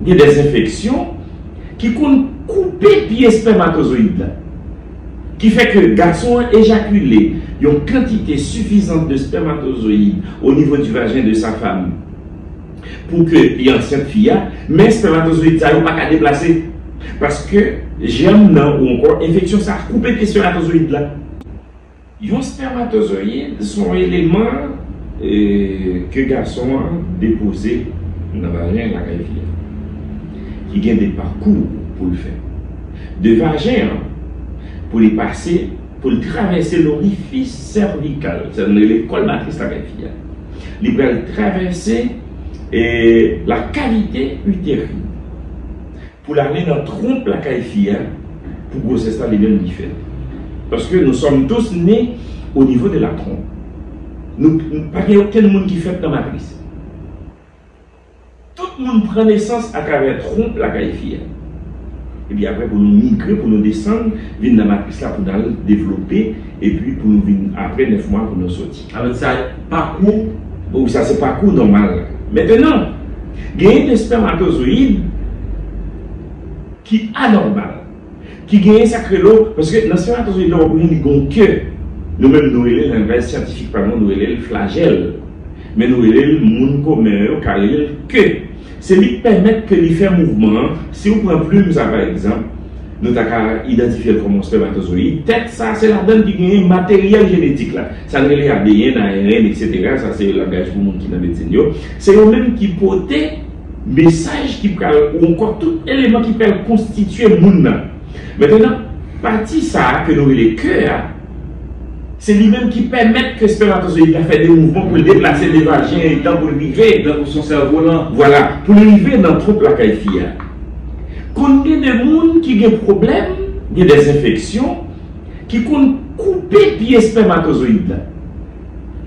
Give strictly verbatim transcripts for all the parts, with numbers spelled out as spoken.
Gen dèzenfeksyon ki konn koupe pye espèmatozoyid la, ki fè ke gason an ejakile yon kantite sifizan de espèmatozoyid o nivo di vajen de sa fanm pou ke li ansent fi a, men espèmatozoyid sa yo pa ka deplase paske jèm nan ou ankò enfeksyon sa a koupe pye espèmatozoyid la. Yon espèmatozoyid se yon eleman eh, ke gason an depoze nan vajen lakay fi a, ki gen de pakou pou l fè. De vajen an, pou li pase, pou l travèse lorifis sèvikal, sa nou rele kòl matris lakay fi a. Li pral travèse eh, la kavite iterin. Pou l ale nan twonp lakay fi a, pou gwosès la li menm li fèt. Paske nous sommes tous nés au niveau de la trompe. Nou, nou pa gen okenn moun ki fèt nan matris. Tout moun pran nesans atravè twonp lakay fi a. Epi apre pou nou migre, pou nou desann, vin nan matris la pou n al devlope, epi pou nou vin apre nèf mwa pou nou soti. Avèk sa, pakou. Ou sa se pakou nòmal la. Mentenan, genyen de espèmatozoyid ki anòmal, ki genyen sa k rele, paske nan espèmatozoyid la w ap wè li gen yon ke. Nou menm nou rele l nan langaj syantifik pa nou, nou rele l flajèl. Men nou rele l, moun komen yo ka rele l ke. Se li k pèmèt ke li fè mouvman an. Si w pran plim sa pa egzanp, nou ta ka idantifye l kòm yon espèmatozoyid. Tèt sa se ladan l ki genyen materyèl jenetik la. Sa n rele A D N, A R N, etsetera. Sa se langaj pou moun ki nan medsin yo. Se yo menm ki pote mesaj ki pral, ou ankò tout eleman ki pral konstitye moun nan. Mentenan, pati sa a ke nou rele ke a, se li menm ki pèmèt ke espèmatozoyid la fè de mouvman pou l deplase de vajen an etan pou l rive. Tankou se yon sèvolan. Vwala, pou l rive nan twonp lakay fi a. Konn gen de moun ki gen pwoblèm, gen de enfeksyon, ki konn koupe pye espèmatozoyid la,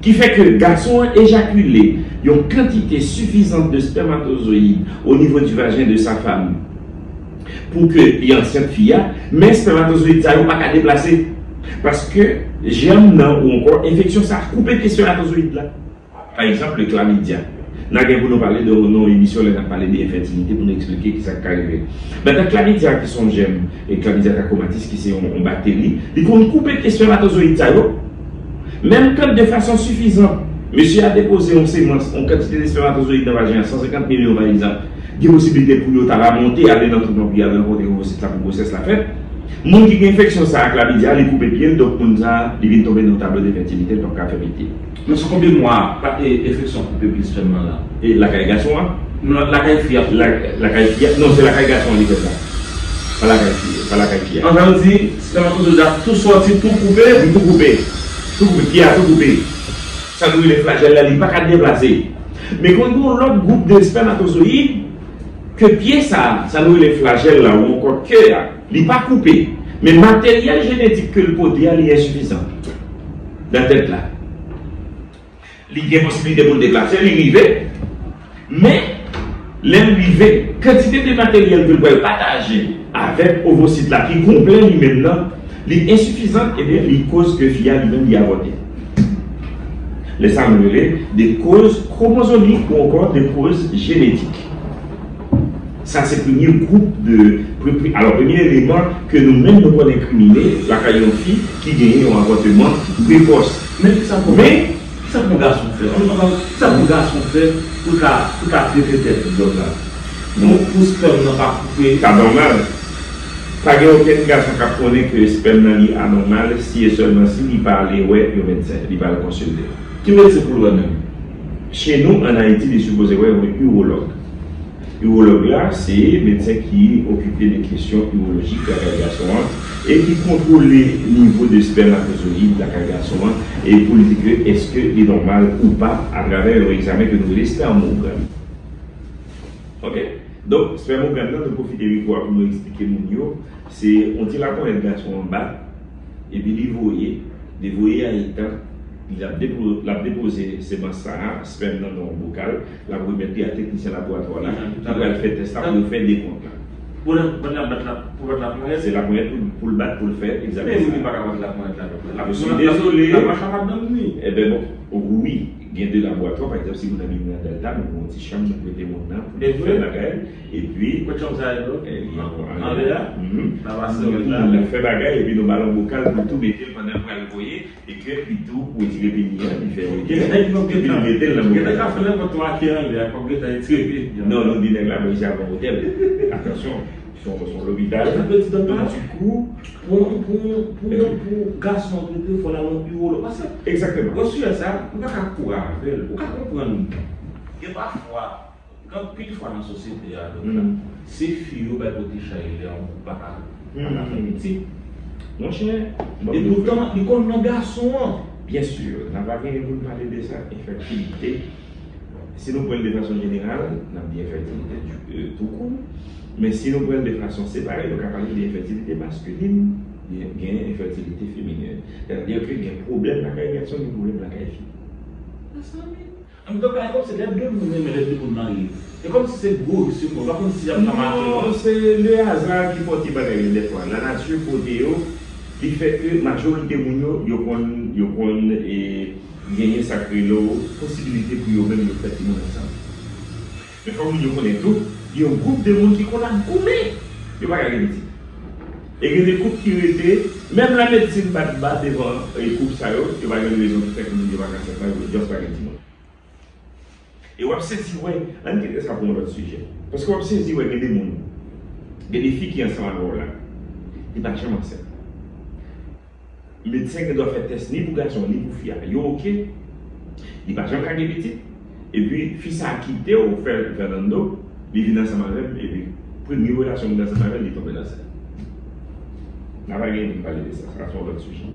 ki fè ke gason an ejakile yon kantite sifizan de espèmatozoyid o nivo di vajen de sa fanm pou ke li ansent fi a, men espèmatozoyid sa yo pa ka deplase paske jèm nan ou ankò enfeksyon sa a koupe pye espèmatozoyid la. Pa egzanp, le chlamydia. N a gen pou nou pale de nan yon emisyon lè n ap pale de enfètilite pou nou eksplike kisa k ka rive. Mentenan, chlamydia ki se yon jèm, e chlamydia trachomatis ki se yon, yon bakteri, li konn koupe pye espèmatozoyid sa yo. Menm kan de fason sifizan, mesye a depoze yon semans, yon kantite de espèmatozoyid nan vajen an, san senkant milyon pa egzanp, gen posiblite pou yo ta va monte ale nan twonp lan pou y al rankontre ovosit la pou gwosès la fèt. Moun ki gen enfeksyon sa a, chlamydia, li koupe pye l, donk moun sa a, li vin tonbe nan yon tablo de fètilite, li p ap ka fè pitit. Men sou konbyen mwa pa, e, enfeksyon koupe pye espèm nan la? E lakay gason an? Non, lakay fi a. La, lakay fi a? Non, se lakay gason an li fèt la. Pa lakay fi, pa lakay fi a. An vle di, espèmatozoyid la tou sòti, tou koupe? Li tou koupe. Tou koupe, pye a tou koupe. Sa nou rele flajèl la, li pa ka deplase. Men konn gen yon lòt gwoup de espèmatozoyid ke pye sa a, sa nou rele flajèl la ou ankò ke a, li pa koupe. Men materyèl jenetik ke l pote a, li ensifizan nan tèt la. Li gen posiblite pou l deplase, li rive. Men, lè l rive, kantite de materyèl ke l pral pataje avèk ovosit la ki konplè li menm nan, li ensifizan, ebyen, li koz ke fi a li menm li avòte. Lè sa a nou rele de koz kwomozomik ou ankò de koz jenetik. Sa se premye gwoup de, pre- pre- alò, premye eleman ke nou menm nou konn enkrimine lakay yon fi ki genyen yon avòteman prekòs. Men kisa pou, men kisa pou gason fè? An nou pa, kisa pou gason fè pou l ka, pou l ka trete tèt li dòk la? Pou, pou spèm nan pa koupe. Sa nòmal. Pa gen okenn gason k ap konnen ke spèm nan li anòmal si e sèlman si li pa ale wè yon medsen, li pa al konsilte. Ki medsen pou l wè menm? Chez nous, en Haïti, li sipoze wè yon iwològ. Iwològ la, se medsen ki okipe de kesyon iwolojik lakay gason an e ki kontwole nivo de spèmatozoyid lakay gason an e pou l di ke èske li nòmal ou pa atravè yon egzamen ke nou rele spèmogram. Ok? Donk, spèmogram nan, nou pwofite mikwo a pou nou eksplike moun yo, se yon ti laponyèt gason an bat, epi li voye, li voye a etan, l ap depo- l ap depoze semans sa a, spèm nan nan yon bokal, l ap remèt li a teknisyen laboratwa la, ki pral fè tès la pou yo fè dekont la. Pou l bat la, pou bat laponyèt? Se laponyèt pou, pou l bat, pou l fè egzamen sa a. Men moun ki pa ka bat laponyèt la, l ap, je suis désolé. L ap mache a madanm li. Ebyen bon, wi. Gen de laboratwa, pa egzanp, si moun nan vin nan Delta, nou gen yon ti chanm nou prete moun nan pou li fè bagay, epi Kot chanm sa ye, bro? eh, li an Anlè a? Mhm. Nan pase Moun Delta? Nan fè bagay, epi nou ba l yon bokal pou l tou mete l pandan l pral voye, e ke li tou retire peni an, li fè voye, epi li mete l nan Gen nèg bokal. Ka fè nenpòt twa ki anlè a, kòm gen tan li tire peni an. Non, nou di nèg la, mwen se avan otèl. Atansyon, se yon se yon lopital. Sa vle di, Don Donk, Pablo, dikou, pou, pou, pou, pou gason an prete, fò l al nan urològ. Paske, egzakteman. wè sijè sa, m pa ka koure avè l. Ou ka konprann, gen pafwa, gen anpil fwa nan sosyete a, Don, Mm. se fi yo bay pote chay lè yon koup pa ka pa ka fè pitit. Monchè, E poutan, li konn nan gason an. Byen si, n ap pa genyen pou n pale de sa, enfètilite. Si nou pran l de fason jeneral, n ap di enfètilite euh, toukou. Men si nou pran l de fason separe, nou ka pale de enfètilite maskelin, gen gen enfètilite feminen. Sètadi ke gen pwoblèm lakay gason, gen pwoblèm lakay fi. Mezanmi. An tou ka, e kòmsi lè de moun renmen, lè de moun marye. E kòmsi se gwo risk yo pran. Pa konn si y ap ka make. Non, se le aza ki pote bagay yo dèfwa. Lanati pote yo, li fè ke majorite moun yo, yo konn, yo konn e, genyen sa k rele posibilite pou yo menm yo fè timoun ansanm. Men fòk moun yo konnen tou, gen yon gwoup de moun ki konn ap goumen, yo pa ka gen pitit. E gen de koup ki rete, menm lamedsin bat ba devan e, koup sa yo, yo pa gen rezon ki fè ke moun yo pa ka fè sa, yo just pa gen timoun. E w ap sezi wè, ann kite sa pou yon lòt sijè. Paske w ap sezi wè gen de moun, gen de fi ki ansanm avè w la, li pa janm ansent. Medsen gen dwa fè tès ni pou gason ni pou fi a. Yo oke, li pa janm ka gen pitit. Epi fi sa a kite w, fè Fernando, li vin ansanm avè m, epi premye relasyon m gen ansanm avè l, li tonbe ansent. N a pa gen pou n pale de sa, sa se yon lòt sijè.